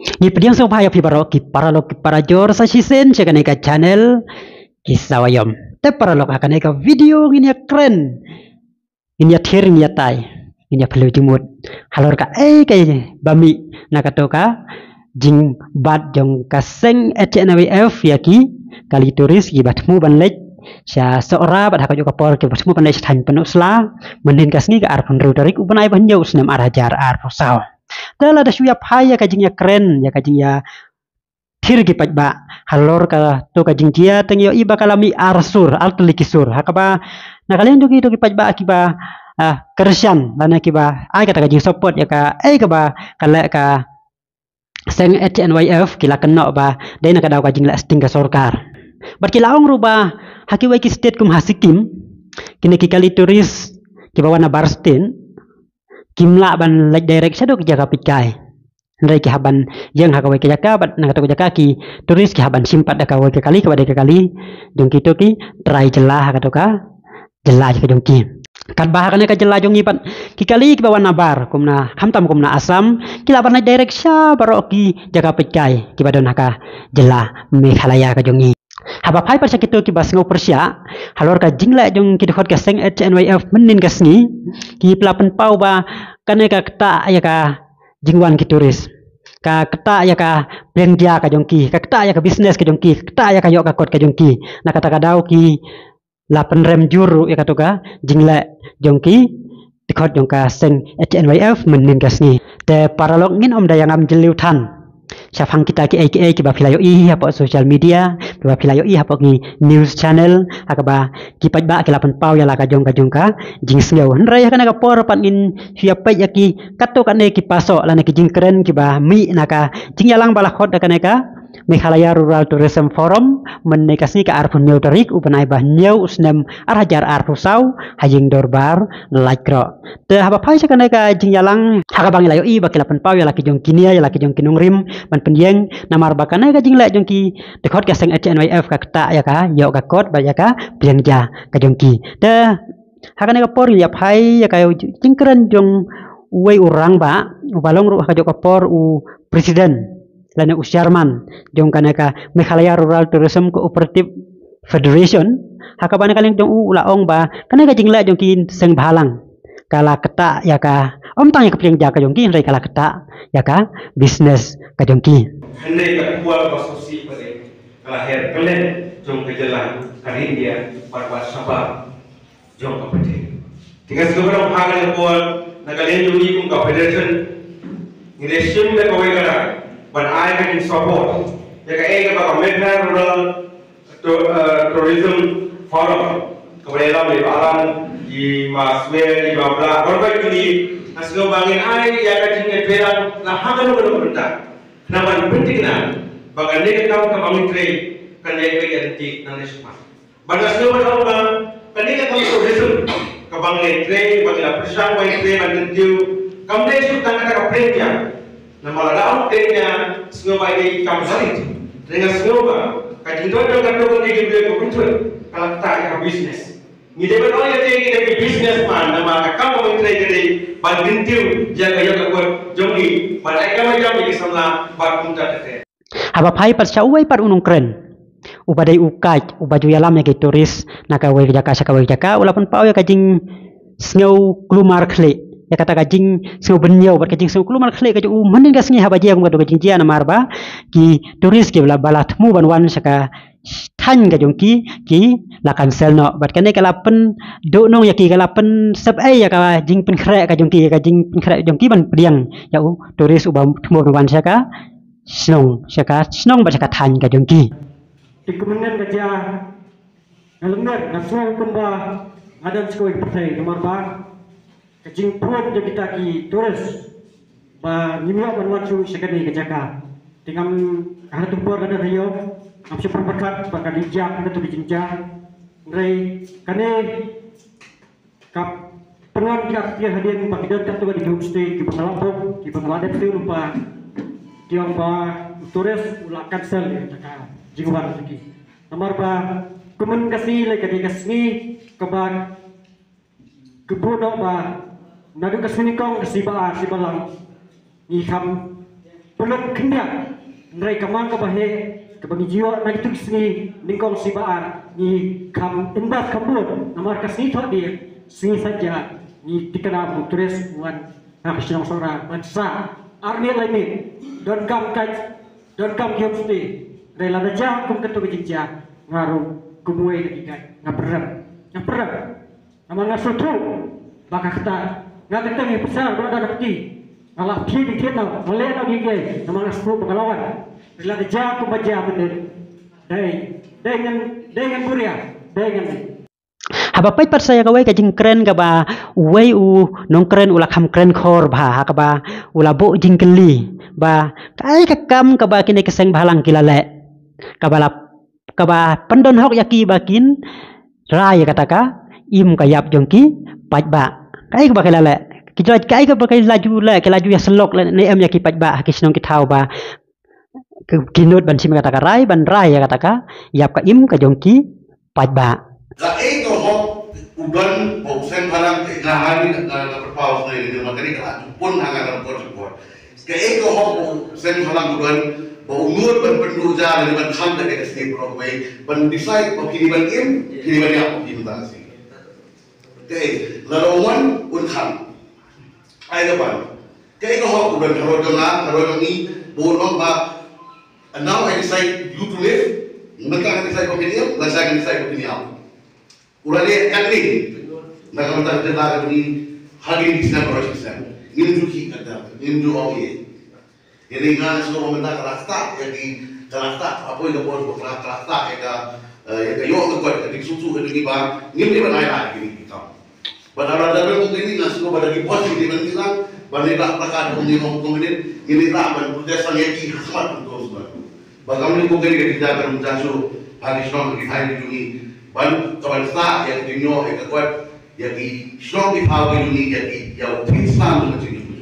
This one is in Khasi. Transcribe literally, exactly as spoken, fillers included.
Ngi pdiang sngewbha ïa phi baroh ki paralok ki parajor sa shisien sha kane ka channel Ki Sawa Ïom. Te paralok, ha kane ka video ngin ïa kren, ngin ïa thir, ngin ïa tai, ngin ïa phylliew jingmut halor kaei kaei ba mih na kato ka jingbat jong ka seng H N Y F ïa ki kali tourist kiba thmu ban leit sha Sohra bad ha kajuh ka por kiba thmu ban leit sha thaiñ Pynursla mynhynnin ka sngi ka arphew hynriew tarik u bnai ba hynñiew u snem ar hajar arphew saw. Te lada shu ïa phai ïa ka jingïakren, ïa ka jingïathir ki paidbah halor kato ka jingjia, te ngi ïohi ba ka la mih ar sur, ar tylli ki sur, ha kaba na ka liang jong kito ki paidbah kiba, ah, kyrshan lane kiba ai kata ka jingsupport ïa kaei kaba ka leh ka seng H N Y F ki la kynnoh ba dei na ka daw ka jingleh sting ka sorkar. Bad ki la ong ruh ba ha kiwei ki state kum ha Sikkim, kine ki kali tourist kiba wan nabar state kim lah ban leit direct shaduh ki jaka peitkai. Hynrei ki hap ban ïeng ha kawei ka jaka bad na kato ka jaka ki tourist ki hap ban shim pat da kawei ka kali kaba dei ka kali jong kito ki trai jylla ha kato ka jylla ka jong ki. Katba ha kane ka jylla jong ngi pat ki kali kiba wan nabar kumna, khamtam kumna Assam, ki lah ban leit direct sha baroh ki jaka peitkai kiba don ha ka jylla Meghalaya ka jong ngi. Haba phai pat sha kito kiba sngew pyrshah halor ka jingleh jong ki dkhot ka seng H N Y F mynhynnin ka sngi, ki la pynpaw ba kane ka ktah ïa ka jingwan ki tourist, ka ktah ïa ka pliang ja ka jong ki, ka ktah ïa ka business ka jong ki, ka ktah ïa ka ïoh ka kot ka jong ki. Na kata ka daw ki la pynrem jur ruh ïa kato ka jingleh jong ki dkhot jong ka seng H N Y F mynhynnin ka sngi. Te paralok, ngin ym da ïa ngam jylliew than shaphang kita kiei kiei kiba phi la ïohi hapoh social media, kiba phi la ïohi hapoh ki news channel, ha kaba ki paidbah ki la pynpaw ïa la ka jong ka jong ka jingsngew. Hynrei ha kane ka por pat ngin shu ïa peit ïa ki katto katne ki pasoh lane ki jingkren kiba mih na ka jingïalang ba la khot da kane ka Meghalaya Rural Tourism Forum mynhynnin ka sngi ka arphew hynñiew tarik u bnai ba hynñiew u snem ar hajar arphew saw ha ïing dorbar Laitkroh. Te haba phai sha kane ka jingïalang, ha kaba ngi la ïohi ba ki la pynpaw ïa la ki jong ki nia, ïa la ki jong ki nongrim ban pynïeng namar ba kane ka jingleh jong ki dkhot ka seng H N Y F ka ktah ïa ka ïoh ka kot bad ïa ka pliang ja ka jong ki. Te ha kane ka por ngi ïa phai ïa ka jingkren jong uwei u rangbah uba long ruh ha kajuh ka por u president lane u chairman jong kane ka Meghalaya Rural Tourism Cooperative Federation. Ha kaba na ka liang jong u, u la ong ba kane ka jingleh jong ki seng bhalang ka la ktah ïa ka, ym tang ïa ka pliang ja ka jong ki, hynrei ka la ktah ïa ka business ka jong ki. Hynrei ka kwah ba sngewsih ba dei ka la her klet jong ka jylla ka India bad ba shabar jong ka pyrthei. Te nga sngewbha ba ha kane ka por na ka liang jong ngi kum ka federation ngi dei shim da kawei ka rai ban ai ka jingsupport ïa kaei kaba ka Meghalaya Rural Tou-, eh, Tourism Forum kaba dei lam dei ba alang i ma swer i ma bla bor ba kini. Nga sngewbha ngin ai ïa ka jingïatreilang na ha kano kano ka bynta. Khnang ban pynthikna ba kane ka kam kaba ngi trei kan ïai peit ïa lynti nangne shakhmat. Bad nga sngewbha ban ong ba kane ka kam tourism kaba ngi trei, ba ngi la pyrshang ban trei ban kyntiew, kam dei shuh tang kata ka pliang ja. Namar lada ong pliang ja, sngewbha ïa i kam barit. Te nga sngewbha ka jingdon jong kato ka dei ka briew ka pynthut ka la ktah ïa ka business. Ngi dei ban ong ïa ki dei ki businessman namar ka kam kaba ngi trei ka dei ban kyntiew ïa ka ïoh ka kot jong ngi, ban ai kam ai jam ïa ki samla bad kumta ter ter. Haba phai pat sha uwei pat u nongkren uba dei u Kait, uba ju ïalam ïa ki tourist na kawei ka jaka sha kawei ka jaka, u la pynpaw ïa ka jingsngew kulmar khlieh, ïa kata ka jingsngew bynñiew bad ka jingsngew kulmar khlieh ka jong u mynhynnin ka sngi haba jia kum kato ka jingjia namar ba ki tourist kiba la, ba la thmu ban wan sha ka thaiñ ka jong ki, ki la cancel noh. Bad kane ka la pynduhnong ïa ki, ka la pynsep ei ïa ka jingpynkhreh ka jong ki, ïa ka jingpynkhreh jong ki ban pdiang ïa u tourist uba thmu ban wan sha ka shnong, sha ka shnong bad sha ka thaiñ ka jong ki. Te kumne ka jia, nga lyngngoh, nga sngew kumba nga dang sngewsih pyrthei namar ba ka jingpynphone jong kita ki tourist ba ngim ïoh ban wan shuh sha kane ka jaka. Te ngam, ha tu por ka dang ïoh, ngam shu pyrkhat ba ka dei jia ka tu ka jingjia. Hynrei kane ka pynwan ki ka pyrshah hadien ba ki don katto katne ki homestay kiba nga la book, kiba nga la dep siew lypa, ki ong ba u tourist u la cancel ïa ka jingwan jong ki. Namar ba kumne ka sngi lei ka dei ka sngi kaba ka buh noh ba naduh ka sngi nyngkong ka sngi ba ar, sngi ba lang ngi kham Pynlut khyndiat, hynrei ka mang kaba heh kaba ngi ju ïoh na kito ki sngi nyngkong sngi ba ar, ngi kham imbas kham bun namar ka sngi Thohdieng, sngi Saitjaiñ, ngi thikna ba u tourist u wan ha ka shnong Sohra ban sah ar miet lai miet, donkam kait, donkam ki homestay. Hynrei lada jia kum kato ka jingjia, nga ruh kum uwei na ki guide nga pyrem, nga pyrem. Namar nga sngewthuh ba ka kata, nga kata ngi pisa ba la dang kti. Nga la phi di thied na, nga leh na ki gai, namar nga sngewthuh ba ka la wan. Hynrei lada jia kum ba jia mynnin, dei, dei ngan, dei ngan buria, dei ngan. Haba peit pat sa ïa kawei ka jingkren kaba uwei u nongkren u la kham kren khor bha ha kaba u la buh jingkylli ba kaei ka kam kaba kine ki seng bhalang ki la leh kaba la, kaba pyndon hok ïa ki ba kin rai ïa kata ka im ka ïap jong ki paidbah. Kaei kaba ki la leh? Ki la, kaei kaba ki la ju leh, ki la ju ïasyllok leh ne em ïa ki paidbah ha ki shnong ki thaw ba ki, ki nud ban shim kata ka rai, ban rai ïa kata ka ïap ka im ka jong ki paidbah. Kaei ka hok u don ba u seng bhalang te, nga hani na, na, na pyrpaw sngewbha ne ma kane ka la ju pun ha nga ka report, report. Kaei ka hok ba u seng bhalang u don ba u nud ban pynduh ja ne ban kham kane ka sngewbha, ban decide ba phi ne ban im, phi ne ban ïap, phi ne ban si. Kaei, lada u mon un kham. Ai ka ban. Kaei ka hok u don, harud jong nga, harud jong ngi, ba un ong ba, and now I decide you to live, mynta ngan decide ba phin im, lashai ngan decide ba phin ïap. U la leh katne na ka bynta ka jylla ka jong ngi, ha ki snem baroh shi snem. Ngim ju khih kata, ngim ju ong ei. Ïa ni nga sngewbha mynta ka la start ïa ki, ka la start, apoi ka por ka la, ka la start ïa ka, eh, ïa ka ïoh ka kot, ïa ki sngewthuh ka jong ngi ba ngim dei ban ai lad ïa kine ki kam. Bad lada don kum kine nga sngewbha da ki bor ki dei ban ngi lang, ban ngi lah plakat kum ngi kum ngi, ngi lah ban protest lang ïa ki ha khmat kum to sngewbha. Ba kam ni kum kine ka jingja ka jingja shu ha ki shnong ki thaiñ ki jong ngi. Ban ka ban start ïa ka jingïoh ïa ka kot ïa ki shnong ki thaw ki jong ngi, ïa ki, ïa u Khristan jong ka jong ngi.